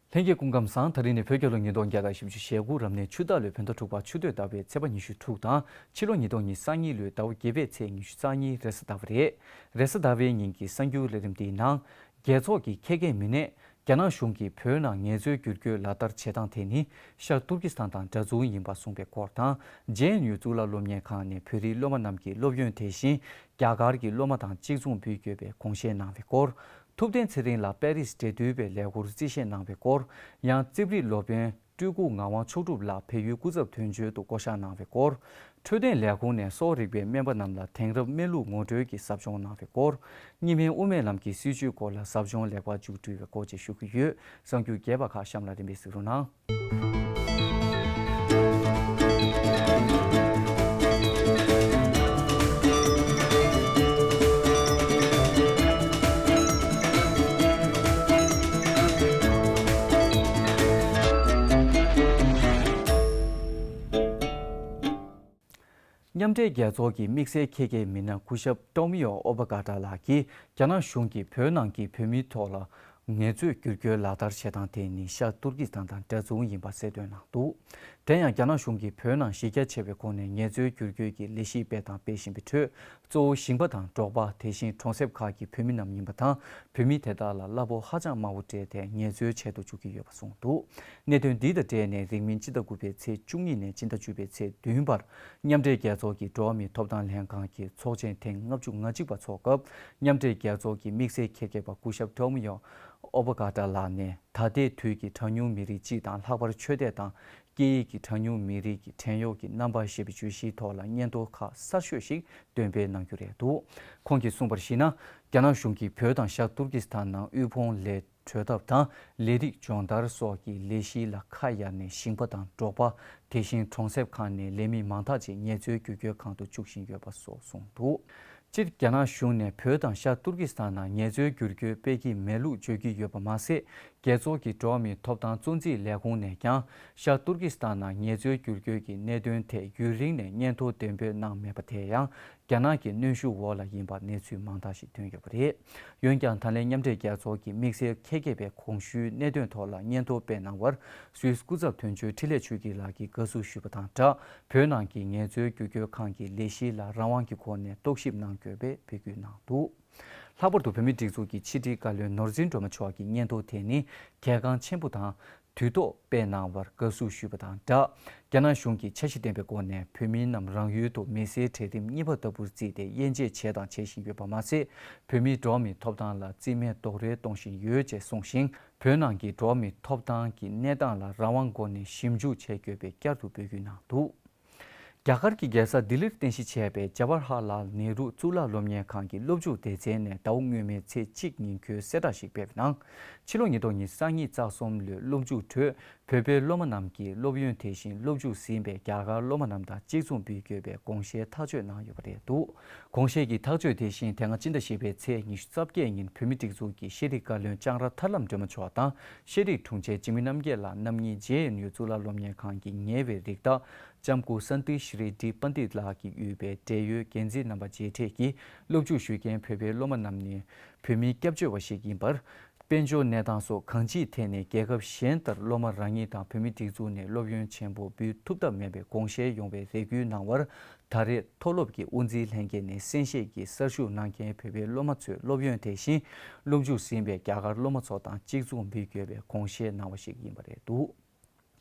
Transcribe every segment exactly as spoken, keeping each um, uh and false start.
ལྷན་རྒྱས་སྐུ་ཁམས་བཟང་། ད་རིང་ནི་བོད་རྒྱལ་ལོ་ཉིས་སྟོང་བརྒྱ་དང་བཞི་བཅུ་ཞེ་དགུ་རབ་གནས་ཆུ་སྟག་ལོའི་བོད་ཟླ་དྲུག་པ་ཆུ་སྟོད་ཟླ་བའི་ཚེས་པ་ཉི་ཤུ་དྲུག་དང་ཕྱི་ལོ་ཉིས་སྟོང་ཉི་ཤུ་རྩ་གཉིས་ལོའི་ཟླ་བ་བརྒྱད་པའི་ཚེས་ཉི་ཤུ་རྩ་གཉིས་རེས་གཟའ་ཟླ་བ་རེད། རེས་གཟའ་ཟླ་བའི་ཉིན་གྱི་གསར་འགྱུར་ལས་རིམ་འདིའི་ནང་། རྒྱལ་ཚོགས་ཀྱི་ཁེ་གེ་མི་སྣས་རྒྱ་ནག་གཞུང་གིས་བོད་ནང་ངལ་རྩོལ་བསྒྱུར་བཀོད་ལག་བསྟར་བྱེད་སྟངས་དེ་ནི་ཤར་ཏུར་ཀི་སི་ཐན་དང་འདྲ་མཚུངས་ཡིན་པ་གསུངས་པའི་སྐོར་དང་། ཇེ་ཨེན་ཡུ་གཙུག་ལག་སློབ་གཉེར་ཁང་ནས་བོད་རིགས་སློབ་མ་རྣམས་ཀྱི་སློབ་ཡོན་དེ་བཞིན་རྒྱ་གར་གྱི་སློབ་མ་དང་གཅིག་མཚུངས་འབུལ་དགོས་པའི་དགོངས་བཞེས་གནང་བའི་སྐོར། ཐུབ་བསྟན་ཚེ་རིང་ལགས་པེ་རིས་འབྲེལ་མཐུད་པའི་ལས་ཁུར་རྩིས་བཞེས་གནང་བའི་སྐོར། ཡང་རྩིབ་རིགས་སློབ་དཔོན་སྤྲུལ་སྐུ་ངག་དབང་མཆོག་གྲུབ་ལགས་བལ་ཡུལ་སྐུ་ཚབ་དོན་གཅོད་དུ་བསྐོ་གཞག་གནང་བའི་སྐོར། འཕྲོད་བསྟེན་ལས་ཁུངས་ནས་སྲོག་རིག་པའི་སྨན་པ་རྣམས་ལ་དེང་རབས་སྨན་ལུགས་ངོ་སྤྲོད་ཀྱི་ཟབ་སྦྱོང་གནང་བའི་སྐོར། གཉིས་སྨན་དབུ་མའི་ལམ་གྱི་སྲིད་བྱུས་སྐོར་ལ་ཟབ་སྦྱོང་ལེགས་པར་མཇུག་སྒྲིལ་བའི་སྐོར་བཅས་ཞུ་གི་ཡོད། གསར་འགྱུར་རྒྱས་པ་ཁག་གཤམ་ལ་རིམ་པས་གཟིགས་རོགས་གནང་། མཉམ་འབྲེལ་རྒྱལ་ཚོགས་ཀྱི་དམིགས་བསལ་ཁེ་གེ་མི་སྣ་སྐུ་ཞབས་ཏོ་མི་ཡོ་ཨོ་བྷ་ག་ཏྲ་ལགས་ཀྱིས་རྒྱ་ནག་གཞུང་གིས་བོད་ནང་གི་བོད་མིའི་ཐོག་ལ་ངལ་རྩོལ་བསྒྱུར་བཀོལ་ལག་བསྟར་བྱེད་སྟངས་དེ་ནི་ཤར་ཏུར་ཀི་སི་ཐན་དང་འདྲ་མཚུངས་ཡིན་པ་གསལ་སྟོན་གནང་འདུག་དེ་ཡང་རྒྱ་ནག་གཞུང་གིས་བོད་ནང་གཞི་རྒྱ་ཆེ་བའི་སྒོ་ནས་ངལ་རྩོལ་བསྒྱུར་བཀོལ་གྱི་ལས་གཞི་སྤེལ་དང་སྤེལ་བཞིན་པའི་ཁྲོད། གཙོ་བོ་ཞིང་པ་དང་འབྲོག་པ། དེ་བཞིན་གྲོང་གསེབ་ཁག་གི་བོད་མི་རྣམས་ཡིན་པ་དང་། བོད་མི་དེ་དག་ལ་གླ་ཕོགས་ཧ་ཅང་དམའ་བོ་སྤྲད་དེ་ངལ་རྩོལ་བྱེད་དུ་འཇུག་གི་ཡོད་པ་གསུངས་འདུག་གནད་དོན་འདི་དང་འབྲེལ་ནས་རིང་མིན་སྤྱི་ཟླ་དགུ་པའི་ཚེས་བཅུ་གཉིས་ནས་སྤྱི་ཟླ་བཅུ་པའི་ཚེས་བདུན་བར་མཉམ་འབྲེལ་རྒྱལ་ཚོགས་ཀྱི་འགྲོ་བ་མིའི་ཐོབ་ཐང་ལྷན་ཁང་གི་ཚོགས་ཆེན་ཐེངས་ལྔ་བཅུ་ང་གཅིག་པ་འཚོགས་སྐབས། མཉམ་འབྲེལ་རྒྱལ་ཚོགས་ཀྱི་དམིགས་བསལ་ཁྱབ་ཁྱེར་པ་སྐུ་ཞབས་ཏོ་མི་ཡོ་ཨོ་བྷ་ག་ཏྲ་ལགས་ནས། ད་ལྟའི་དུས་ཀྱི་གྲངས་ཉུང་མི་རིགས་སྤྱི་དང་། ལྷག་པར་ཆོས་དད་དང་སྐད་ཡིག་གི་གྲངས་ཉུང་མི་རིགས་ཀྱི་བྲན་གཡོག་གི་རྣམ་པ་ཞེས་པའི་བརྗོད་གཞིའི་ཐོག་ལ་སྙན་ཐོ་ཁག་གསར་ཤོས་ཤིག་འདོན་སྤེལ་གནང་རྒྱུ་རེད་འདུག་ཁོང་གིས་གསུངས་པར་གཞིགས་ན། རྒྱ་ནག་གཞུང་གིས་བོད་དང་ཤར་ཏུར་ཀི་སི་ཐན་ནང་དབུལ་ཕོངས་ལས་གྲོལ་ཐབས་དང་། ལས་རིགས་སྦྱོང་བརྡར་སོགས་ཀྱི་ལས་གཞི་ལ་ཁ་གཡར་ནས། ཞིང་པ་དང་འབྲོག་པ། དེ་བཞིན་གྲོང་གསེབ་ཁག་ནས་ལས་མི་མང་དག་ཅིག་ངལ་རྩོལ་བསྒྱུར་བཀོལ་ཁང་དུ་བཅུག་བཞིན་ཡོད་པ་སོགས་གསུངས་འདུག་སྤྱིར་རྒྱ་ནག་གཞུང་ནས་བོད་དང་ཤར་ཏུར་ཀི་སི་ཐན་ནང་ངལ་རྩོལ་བསྒྱུར་བཀོལ་སྤེལ་གྱི་མེད་ལུགས་བརྗོད་ཀྱི་ཡོད་པ་མ་ཟད། རྒྱལ་ཚོགས་ཀྱི་འགྲོ་བ་མིའི་ཐོབ་ཐང་གཙོ་འཛིན་ལས་ཁུངས་ནས་ཀྱང་། ཤར་ཏུར་ཀི་སི་ཐན་ནང་ངལ་རྩོལ་བསྒྱུར་བཀོལ་གྱི་གནད་དོན་ཐད་ཡུན་རིང་ནས་སྙན་ཐོ་འདོན་སྤེལ་གནང་མེད་པ་དེ་ཡང་། རྒྱ་ནག་གི་གནོན་ཤུགས་འོག་ལ་ཡིན་པར་གནས་ཚུལ་མང་དག་ཞིག་ཐོན་ཡོད་པ་རེད། འོན་ཀྱང་། ད་ལན་མཉམ་འབྲེལ་རྒྱལ་ཚོགས་ཀྱི་དམིགས་བསལ་ཁྱབ་ཁྱེར་པས་གོང་ཞུས་གནད་དོན་ཐོག་ལ་སྙན་ཐོ་སྤེལ་གནང་བར། སུད་སི་སྐུ་ཚབ་དོན་གཅོད་འཕྲིན་ལས་ཆོས་སྐྱིད་ལགས་ཀྱིས་དགའ་བསུ་ཞུས་པ་དང་སྦྲགས། བོད་ནང་གི་ངལ་རྩོལ་བསྒྱུར་བཀོལ་ཁང་གི་ལས་གཞི་ལ་རང་དབང་གི་སྒོ་ནས་རྟོག་ཞིབ་གནང་དགོས་པའི་འབོད་སྐུལ་གནང་འདུག་ལྷག་པར་དུ། བོད་མིའི་སྒྲིག་འཛུགས་ཀྱི་ཕྱི་དྲིལ་བཀའ་བློན་ནོར་འཛིན་སྒྲོལ་མ་མཆོག་གིས་སྙན་ཐོ་དེ་ནི་གལ་འགངས་ཆེན་པོ་དང་། དུས་ཐོག་སྤེལ་གནང་བར་དགའ་བསུ་ཞུས་པ་དང་སྦྲགས། རྒྱ་ནག་གཞུང་གིས་འཆར་གཞི་ལྡན་པའི་སྒོ་ནས་བོད་མི་རྣམས་རང་ཡུལ་དུ་མི་སེར་གྲལ་རིམ་གཉིས་པ་ལྟ་བུར་བརྩིས་ཏེ་དབྱེ་འབྱེད་བྱས་དང་བྱེད་བཞིན་ཡོད་པ་མ་ཟད། བོད་མིའི་འགྲོ་བ་མིའི་ཐོབ་ཐང་ལ་རྩིས་མེད་རྡོག་རོལ་གཏོང་བཞིན་ཡོད་ཅེས་གསུངས་ཤིང་། བོད་ནང་གི་འགྲོ་བ་མིའི་ཐོབ་ཐང་གི་གནས་སྟངས་ལ་རང་དབང་སྒོ་ནས་ཞིབ་འཇུག་བྱེད་དགོས་པའི་བསྐྱར་དུ་འབོད་སྐུལ་གནང་འདུག་རྒྱ་གར་གྱི་རྒྱལ་ས་ལྡི་ལིར་རྟེན་གཞི་བྱས་པའི་ཇ་ཝ་ཧར་ལཱལ་ནེ་རུ་གཙུག་ལག་སློབ་གཉེར་ཁང་གི་སློབ་འཇུག་སྡེ་ཚན་ནས་ཟླ་བ་སྔོན་མའི་ཚེས་གཅིག་ཉིན་འཁོད་གསལ་བསྒྲགས་ཤིག་སྤེལ་བའི་ནང་། ཕྱི་ལོ་ཉིས་སྟོང་ཉི་ཤུ་རྩ་གསུམ་ལོའི་སློབ་འཇུག་ཁྲོད་བོད་པའི་སློབ་མ་རྣམས་ཀྱིས་སློབ་ཡོན་དེ་བཞིན་སློབ་འཇུག་ཟིན་པའི་རྒྱ་གར་སློབ་མ་རྣམས་དང་གཅིག་མཚུངས་འབུལ་དགོས་པའི་དགོངས་བཞེས་ཐག་གཅོད་གནང་ཡོད་པ་རེད་འདུག་དགོངས་བཞེས་ཀྱི་ཐག་གཅོད་དེ་བཞིན་དེ་སྔ་སྤྱི་ཟླ་བཞི་པའི་ཚེས་ཉི་ཤུ་རྩ་བརྒྱད་ཉིན་བོད་མིའི་སྒྲིག་འཛུགས་ཀྱི་ཤེས་རིག་བཀའ་བློན་ལྕང་ར་ཐར་ལམ་སྒྲོལ་མ་མཆོག་དང་། ཤེས་རིག་དྲུང་ཆེ་འཇིགས་མེད་རྣམ་རྒྱལ་ལགས་རྣམ་གཉིས་ཇེ་ཨེན་ཡུ་གཙུག་ལག་སློབ་གཉེར་ཁང་གི་ཉེ་བའི་རིགས་བདག་ལྕམ་སྐུ་སན་ཏི་ཤྲི་ཏི་པཎྜི་ཏ་ལགས་ཀྱིས་དབུས་པའི་འབྲེལ་ཡོད་འགན་འཛིན་རྣམ་པ་མཇལ་འཕྲད་ཀྱིས། སློབ་འཇུག་ཞུ་མཁན་བོད་པའི་སློབ་མ་རྣམས་ནི་བོད་མིའི་སྐྱབས་བཅོལ་བ་ཞིག་ཡིན་པར། དཔལ་འབྱོར་གནས་སྟངས་སོགས་གང་ཅིའི་ཐད་ནས་རྒྱལ་ཁབ་གཞན་ལྟར་སློབ་མ་རང་ཉིད་དང་བོད་མིའི་སྒྲིག་འཛུགས་ནས་སློབ་ཡོན་ཆེན་པོ་འབུལ་ཐུབ་ཐབས་མེད་པའི་དགོངས་བཞེས་ཡོང་བའི་རེ་སྐུལ་གནང་བར། ད་རེས་མཐོ་སློབ་ཀྱི་དབུ་འཛིན་ལྷན་རྒྱས་ནས་གསན་བཞེས་ཀྱིས་གསར་ཞུགས་གནང་མཁན་བོད་པའི་སློབ་མ་ཚོའི་སློབ་ཡོན་དེ་བཞིན་སློབ་འཇུག་ཟིན་པའི་རྒྱ་གར་སློབ་མ་ཚོ་དང་གཅིག་མཚུངས་འབུལ་དགོས་པའི་དགོངས་བཞེས་གནང་བ་ཞིག་ཡིན་པ་རེད་འདུག་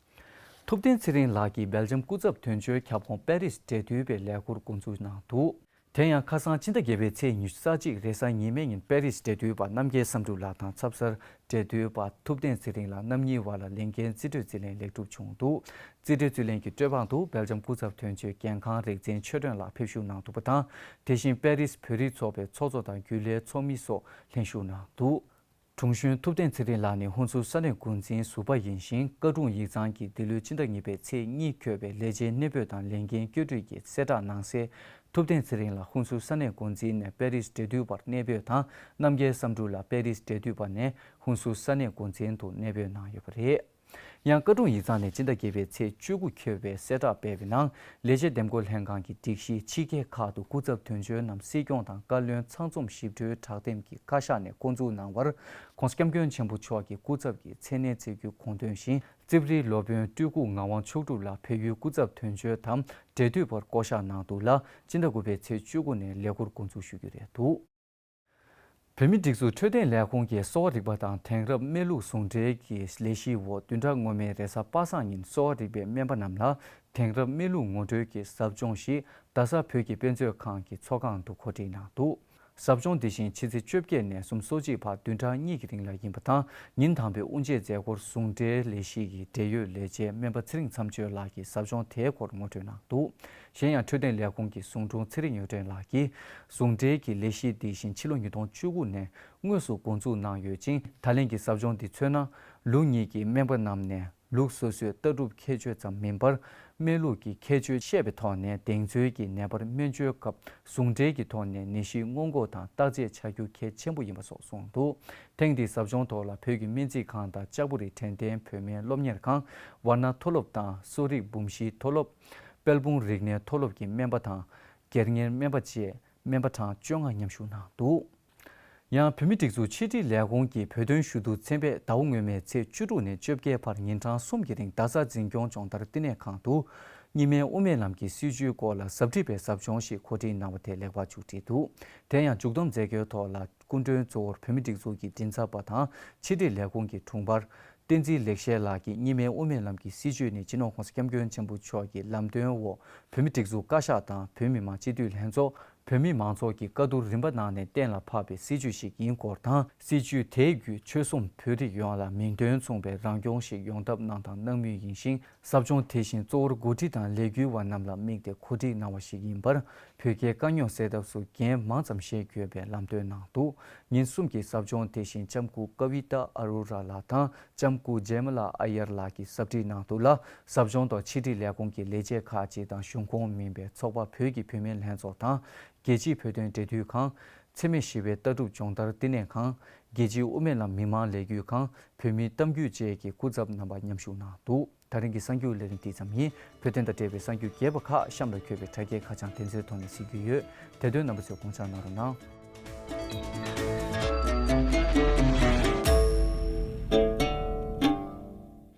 ཐུབ་བསྟན་ཚེ་རིང་ལགས་ཀྱིས་སྦེལ་ཇམ་སྐུ་ཚབ་དོན་གཅོད་ཁྱབ་ཁོངས་པེ་རིས་འབྲེལ་མཐུད་པའི་ལས་ཁུར་འགོ་འཛུགས་གནང་འདུག་དེ་ཡང་ཁ་སང་ཕྱི་ཟླ་བརྒྱད་པའི་ཚེས་ཉི་ཤུ་རྩ་གཅིག་རེས་གཟའ་ཉི་མའི་ཉིན་པེ་རིས་འབྲེལ་མཐུད་པ་རྣམ་རྒྱལ་བསམ་གྲུབ་ལགས་དང་ཚབ་སར་འབྲེལ་མཐུད་པ་ཐུབ་བསྟན་ཚེ་རིང་ལགས་རྣམ་གཉིས་བར་ལ་ལས་འགན་རྩིས་སྤྲོད་རྩིས་ལེན་ལེགས་གྲུབ་བྱུང་འདུག་རྩིས་སྤྲོད་རྩིས་ལེན་གྱི་སྤྲོད་འབངས་དུ་སྦེལ་ཇམ་སྐུ་ཚབ་དོན་གཅོད་རྒྱལ་ཁང་རིག་འཛིན་ཆོས་སྒྲོན་ལགས་ཕེབས་ཞུགས་གནང་འདུག་པ་དང་། དེ་བཞིན་པེ་རིས་བོད་རིགས་ཚོགས་པའི་ཚོགས་གཙོ་དང་རྒྱུན་ལས་ཚོགས་མི་སོགས་ལྷན་ཞུགས་གནང་འདུག་དྲུང་གཞོན་ཐུབ་བསྟན་ཚེ་རིང་ལགས་ནི་ཧུན་སུར་ས་གནས་འགོ་འཛིན་ཟུར་པ་ཡིན་ཞིང་། བཀའ་དྲུང་ཡིག་ཚང་གིས་འདི་ལོའི་ཕྱི་ཟླ་གཉིས་པའི་ཚེས་གཉིས་འཁོད་པའི་ལས་བྱེད་གནས་སྤོས་དང་ལས་འགན་བསྐྱར་ཟློས་ཀྱི་གསལ་བསྒྲགས་གནང་གསལ། ཐུབ་བསྟན་ཚེ་རིང་ལགས་ཧུན་སུར་ས་གནས་འགོ་འཛིན་ནས་པེ་རིས་འབྲེལ་མཐུད་པར་གནས་སྤོས་དང་། རྣམ་རྒྱལ་བསམ་གྲུབ་ལགས་པེ་རིས་འབྲེལ་མཐུད་པ་ནས་ཧུན་སུར་ས་གནས་འགོ་འཛིན་དུ་གནས་སྤོས་གནང་ཡོད་པ་རེད། ཡང་། བཀའ་དྲུང་ཡིག་ཚང་ནས་སྤྱི་ཟླ་བརྒྱད་པའི་ཚེས་བཅུ་དགུ་འཁེལ་བའི་གསལ་བསྒྲགས་སྤེལ་བའི་ནང་། ལས་བྱེད་འདེམས་བསྐོ་ལྷན་ཁང་གི་སྒྲིག་གཞིས་ཕྱི་རྒྱལ་ཁག་ཏུ་སྐུ་ཚབ་དོན་གཅོད་རྣམས་སྲིད་སྐྱོང་དང་བཀའ་བློན་ཚང་འཛོམས་ཞིབ་ཕྲའི་དྲག་འདེམས་ཀྱི་བཀའ་ཤག་ནས་བསྐོ་འཛུགས་གནང་བར། ྋགོང་ས་ྋསྐྱབས་མགོན་ཆེན་པོ་མཆོག་གི་སྐུ་ཚབ་ཀྱི་མཚན་གནས་བརྩི་རྒྱུའི་དགོངས་དོན་བཞིན། རྩིབ་རིའི་སློབ་དཔོན་སྤྲུལ་སྐུ་ངག་དབང་མཆོག་གྲུབ་ལགས་བལ་ཡུལ་སྐུ་ཚབ་དོན་གཅོད་དམ་འབྲེལ་མཐུད་པར་བསྐོ་གཞག་གནང་འདུག་ལ། སྤྱི་ཟླ་དགུ་པའི་ཚེས་བཅུ་དགུ་ནས་ལས་འཁུར་འགོ་འཛུགས་ཞུ་རྒྱུ་རེད་འདུག་བོད་མིའི་སྒྲིག་འཛུགས་འཕྲོད་བསྟེན་ལས་ཁུངས་ཀྱིས་གསོ་བ་རིག་པ་དང་དེང་རབས་སྨན་ལུགས་ཟུང་འབྲེལ་གྱི་ལས་གཞིའི་འོག་བདུན་ཕྲག་སྔོན་མའི་རེས་གཟའ་པ་སངས་ཉིན་གསོ་བ་རིག་པའི་སྨན་པ་རྣམས་ལ་དེང་རབས་སྨན་ལུགས་ངོ་སྤྲོད་ཀྱི་ཟབ་སྦྱོང་ཞིག་རྡ་ས་བོད་ཀྱི་དཔེ་མཛོད་ཁང་གི་ཚོགས་ཁང་དུ་གོ་སྒྲིག་གནང་འདུག་ཟབ་སྦྱོང་འདི་བཞིན་ཕྱི་ཚེས་བཅོ་བརྒྱད་ནས་གསུམ་གསོ་དཔྱད་བར་བདུན་ཕྲག་གཉིས་ཀྱི་རིང་ལ་ཡིན་པ་དང་། ཉིན་དང་པོའི་དབུ་འབྱེད་མཛད་སྒོར་ཟུང་འབྲེལ་ལས་གཞི་ཡི་འབྲེལ་ཡོད་ལས་བྱེད་སྨན་པ་ཚེ་རིང་མཚམས་གཅོད་ལགས་ཀྱིས་ཟབ་སྦྱོང་དེའི་སྐོར་ངོ་སྤྲོད་གནང་འདུག་གཞན་ཡང་། འཕྲོད་བསྟེན་ལས་ཁུངས་ཀྱི་ཟུང་དྲུང་ཚེ་རིང་ཡོན་ཏན་ལགས་ཀྱིས། ཟུང་འབྲེལ་གྱི་ལས་གཞི་འདི་བཞིན་ཕྱི་ལོ་ཉིས་སྟོང་བཅུ་དགུ་ནས་དངོས་སུ་འགོ་འཛུགས་གནང་ཡོད་ཅིང་། ད་ལན་གྱི་ཟབ་སྦྱོང་འདི་མཚོན་ན། ལུགས་གཉིས་ཀྱི་སྨན་པ་རྣམས་ནས། ལུགས་སོ་སོའི་ལྟ་གྲུབ་ཁྱད་ཆོས་ཙམ་མིན་པར། སྨན་ལུགས་ཀྱི་ཁྱད་ཆོས་ཤེས་པའི་ཐོག་ནས་གདེང་ཚོད་ཀྱི་ནད་པར་སྨན་བཅོས་སྐབས་ཟུང་འབྲེལ་གྱི་ཐོག་ནས་ནད་གཞི་སྔོན་འགོག་དང་བརྟག་དཔྱད་བྱ་རྒྱུ་གལ་ཆེན་པོ་ཡིན་པ་སོགས་གསུངས་འདུག་ཐེངས་འདིའི་ཟབ་སྦྱོང་ཐོག་ལ་བོད་ཀྱི་སྨན་རྩིས་ཁང་དང་ལྕགས་པོ་རི་དྲན་རྟེན་བོད་སྨན་སློབ་གཉེར་ཁང་། ཝཱ་ཎ་མཐོ་སློབ་དང་གསོ་རིག་འབུམ་བཞིའི་མཐོ་སློབ། དཔལ་སྤུངས་རིག་གནས་མཐོ་སློབ་ཀྱི་སྨན་པ་དང་། སྒེར་གཉེར་སྨན་པ་བཅས་སྨན་པ་གྲངས་བཅོ་ལྔ་མཉམ་ཞུགས་གནང་འདུག་ཡང་། བོད་མིའི་སྒྲིག་འཛུགས་ཕྱི་དྲིལ་ལས་ཁུངས་ཀྱིས་བོད་དོན་ཞུ་གཏུག་ཚན་པས་ཟླ་བ་སྔོན་མའི་ཚེས་བཅུ་དྲུག་ནས་བཅོ་བརྒྱད་བར་ཉིན་གྲངས་གསུམ་གྱི་རིང་རྡ་ས་འཛིན་སྐྱོང་སྦྱོང་བརྡར་བསྟི་གནས་ཁང་དུ། གཉིས་སྨན་དབུ་མའི་ལམ་གྱི་སྲིད་བྱུས་སྐོར་ལ་ཟབ་ཁྲིད་པའི་ཟབ་སྦྱོང་ཞིག་གོ་སྒྲིག་གནང་བ་དེ་ལེགས་པར་མཇུག་བསྒྲིལ་འདུག་དེ་ཡང་། མཇུག་བསྡོམས་མཛད་སྒོའི་ཐོག་ལ། སྐུ་མགྲོན་གཙོ་བོར་བོད་མིའི་སྒྲིག་འཛུགས་ཀྱི་མགྲིན་ཚབ་པ་དང་། ཕྱི་དྲིལ་ལས་ཁུངས་ཀྱི་དྲུང་འཕར། བསྟན་འཛིན་ལེགས་བཤད་ལགས་ཀྱིས། གཉིས་སྨན་དབུ་མའི་ལམ་གྱི་སྲིད་བྱུས་ནི་སྤྱི་ནོར་༧གོང་ས་༧སྐྱབས་མགོན་ཆེན་པོ་མཆོག་གི་ལམ་སྟོན་འོག་བོད་མིའི་སྒྲིག་འཛུགས་བཀའ་ཤག་དང་བོད་མི་མང་སྤྱི་འཐུས་ལྷན་ཚོགས། བོད་མི་མང་ཚོགས་ཀྱི་བཀའ་བསྡུར་རིམ་པ་གནང་ནས་གཏན་ལ་ཕབ་པའི་སྲིད་བྱུས་ཤིག་ཡིན་སྐོར་དང་། སྲིད་བྱུས་དེའི་བརྒྱུད་ཆོལ་གསུམ་བོད་རིགས་ཡོངས་ལ་མིང་དོན་མཚུངས་པའི་རང་སྐྱོང་ཞིག་ཡོང་ཐབས་གནང་དང་གནང་མུས་ཡིན་ཞིང་། ཟབ་སྦྱོང་དེ་བཞིན་གཙོ་བོར་འགོ་ཁྲིད་དང་ལས་འགུལ་བ་རྣམས་ལ་དམིགས་ཏེ་གོ་སྒྲིག་གནང་བ་ཞིག་ཡིན་པར། བོད་རྒྱའི་དཀའ་རྙོག་སེལ་ཐབས་སུ་འགན་མང་ཙམ་བཞེས་དགོས་པའི་ལམ་སྟོན་གནང་འདུག་ཉིན་གསུམ་གྱི་ཟབ་སྦྱོང་དེ་བཞིན་ལྕམ་སྐུ་ཀ་བི་ཏཱ་ཨ་རོ་ར་ལགས་དང་ལྕམ་སྐུ་ཇེ་མ་ལ་ཨ་ཡར་ལགས་ཀྱིས་ཟབ་ཁྲིད་གནང་འདུག་ལ། ཟབ་སྦྱོང་ཐོག་ཕྱི་དྲིལ་ལས་ཁུངས་ཀྱི་ལས་བྱེད་ཁག་ཅིག་དང་གཞུང་ཁོངས་མིན་པའི་ཚོགས་པ་བོད་ཀྱི་བུད་མེད་ལྷན་ཚོགས་དང་། རྒྱལ་སྤྱིའི་བོད་དོན་འབྲེལ་མཐུད་ཁང་། འཚེ་མེད་ཞི་བའི་ལྟ་གྲུབ་སྦྱོང་བརྡར་བསྟི་གནས་ཁང་། རྒྱལ་སྤྱིའི་དབུ་མའི་ལམ་མི་མང་ལས་འགུལ་ཁང་། བོད་མིའི་གཏམ་རྒྱུད་བཅས་ཀྱི་སྐུ་ཚབ་རྣམ་པ་མཉམ་ཞུགས་གནང་འདུག་ད་རིང་གི་གསར་འགྱུར་ལས་རིམ་འདི་ཙམ་ཡིན། བོད་དོན་དང་འབྲེལ་བའི་གསར་འགྱུར་རྒྱས་པ་ཁག་གཤམ་ལ་འཁོད་པའི་དྲ་རྒྱའི་ཁ་བྱང་དེ་ཚོའི་ཐོག་ནས་གཟིགས་རྒྱུ་ཡོད། དེ་དོན་རྣམ་པ་ཚོས་དགོངས་འཇགས་གནང་རོགས་གནང་།